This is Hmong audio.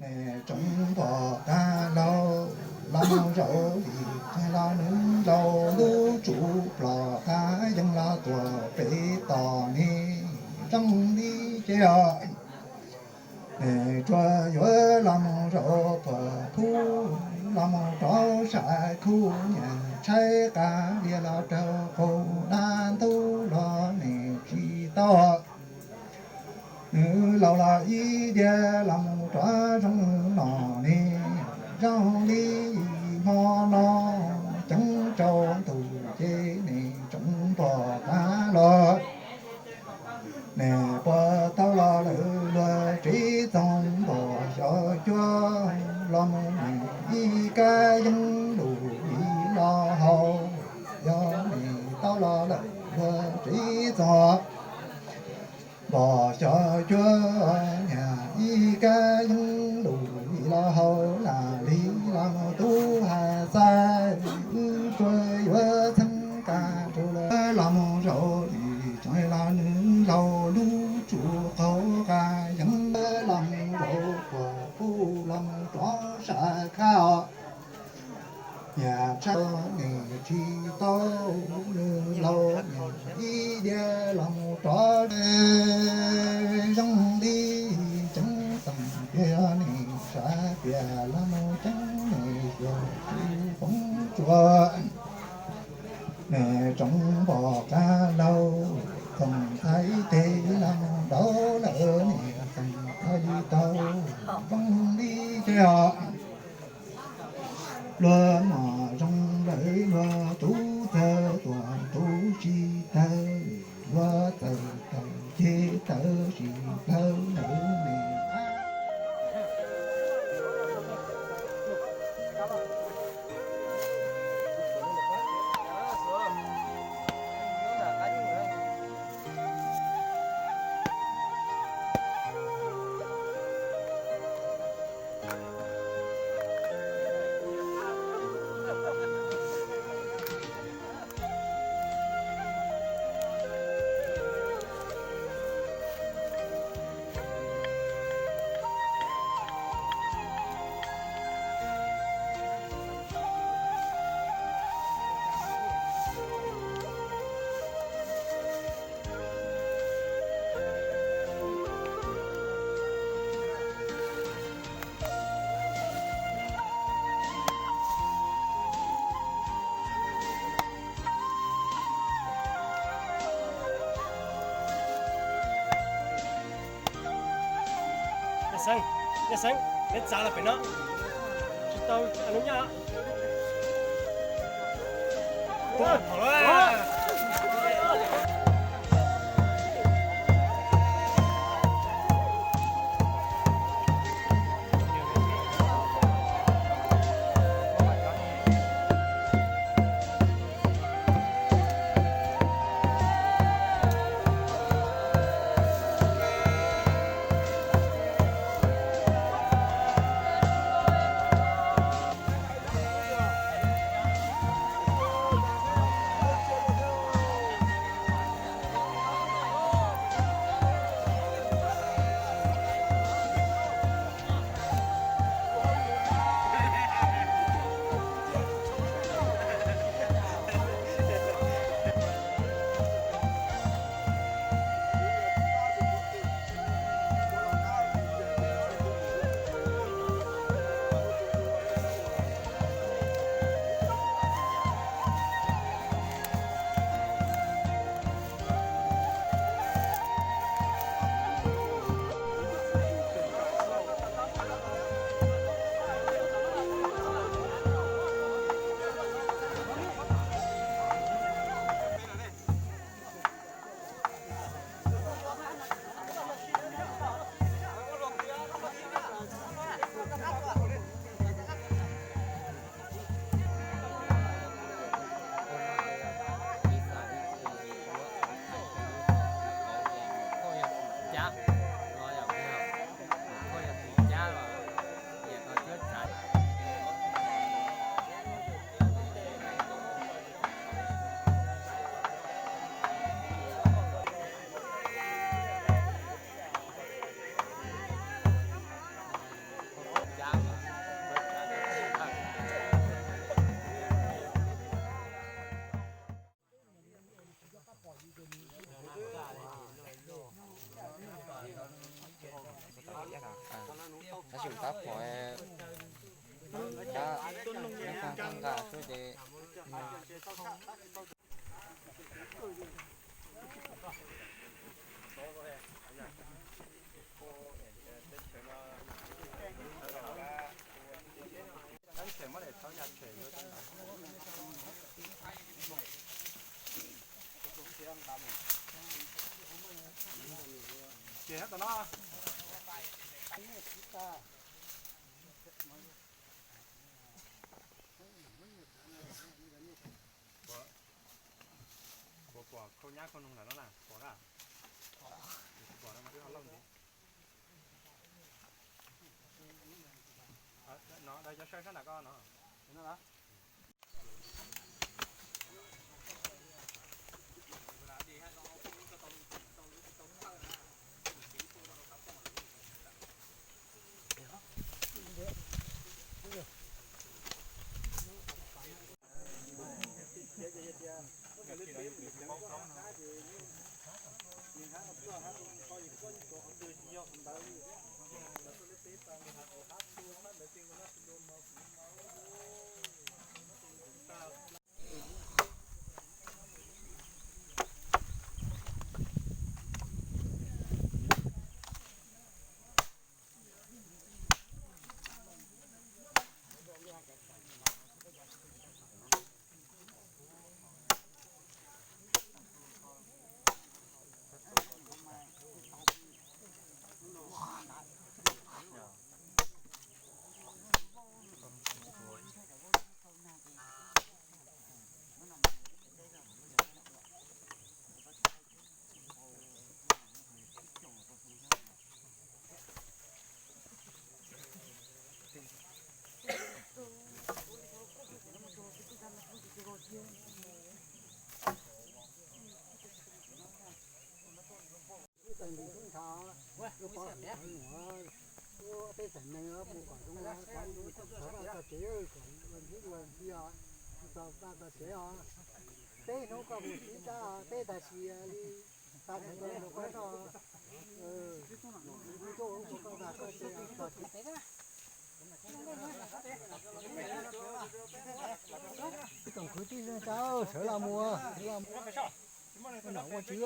Nws tsoov npog qab laug los mus zaum li, los nws laug lub tsuj plom qab yeej los tuaj pem tos nws zoo li ces os. Nws tsuas yuav los mus zaum puag phuj los mus rau sab khuj, nyias tshaib qab lias los raug qaug dab ntub los nws tsis tau. Nws laus los ib diav los mus rov zoo no ne, zoo li hmo no ceeb tsaus ntuj ces nws tsoov npog qab los. Nws puas tau los lawm luag tsev txoog npog xyov cuab los mus nws ib kab yeeb lus ib los hau. Yog nws tau los lawm luag tsev txoog npog xyov cuab, niag ib kab yeeb lus ib los hau, lam li los mus tub has xais, wb tsuas yuav txheeb qab rau lawm los mus zaum li tsoov los nws laus lub tsuj qaug qab yeeb los mus zaum puag phuj los mus rau sab khuj. Yam tshaj nws tsis tau, nws laus nws ib diav los mus rov zoo li ceeb toom tiag, nws sab tias los mus ceeb nws xyuas tsis poob tsuas. Nws tsoov npog qab laug, txoov thaij teg los mus dau lawm, nws txoov thaij tau zoo li ces os. Luag mom zoo lawm luag tub txawj tuaj tub tsis tawg, luag txawj tawg ces tawg tsis plawg lawm ne. Yaj Xeeb, Yaj Xeeb, neb txav los pem no, tsis tau lub nyaj. Pom cab, cab nqa xwb ces Kuv pom khau nyab khau noog ntawm no na, pom na. Kuv pom no mas wb ho lauj ntxiv. No, cov saw sab nram ko no. Ib tag nrho lub pob hawm nuav, peb txhais neeg mus kom zoo, kom txhob txog tsev, kom ua ntxhib ua ntxhia, txog txog tsev os. Peb hnub koj mus txhib tab peb tag sis li, tag sis koj mus koj noj, hnub tuaj mus koj tag koj tsev txog tsev. Ib tsoom kwv tij neej tsa sawv los mus, sawv los mus, nom ua tsi.